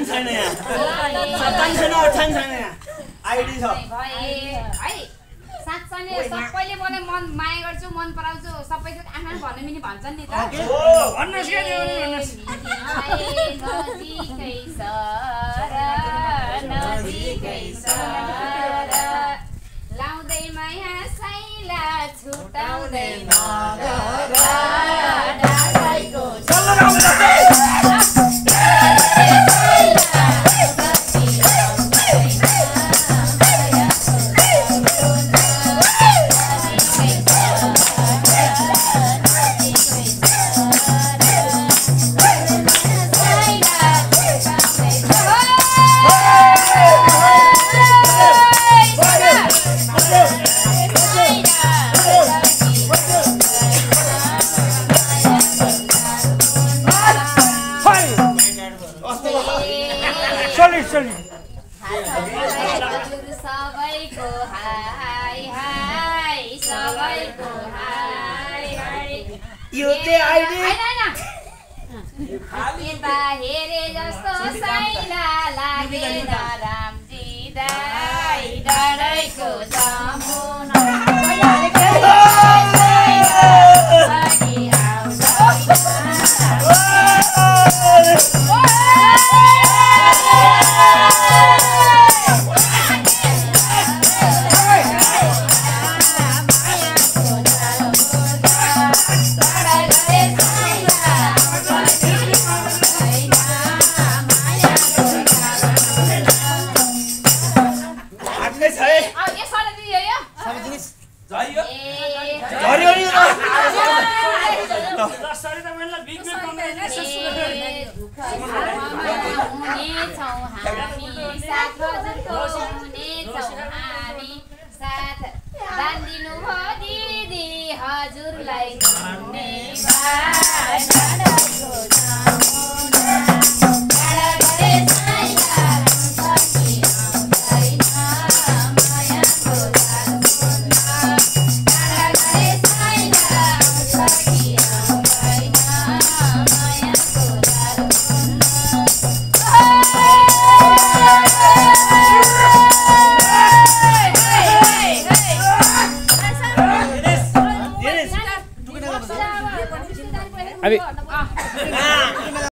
छैन यहाँ 57 छैन 58 छैन यहाँ आइडी छ है साँच्चै नै सबैले मलाई मन माया गर्छु मन पराउँछु सबैले आमा भन्नु मिनी भन्छन् नि त भन्नुस् के भन्नुस् नजिकै सर लाउँदै माया साइला छुटाउँदै नगर डाँडाइको सबैको हाय हाय सबैको हाय हाय यो चाहिँ आइडी यता हेरे जस्तो साइला लागेन रामजी दाइ डरैको समुना हजुरलाई अभी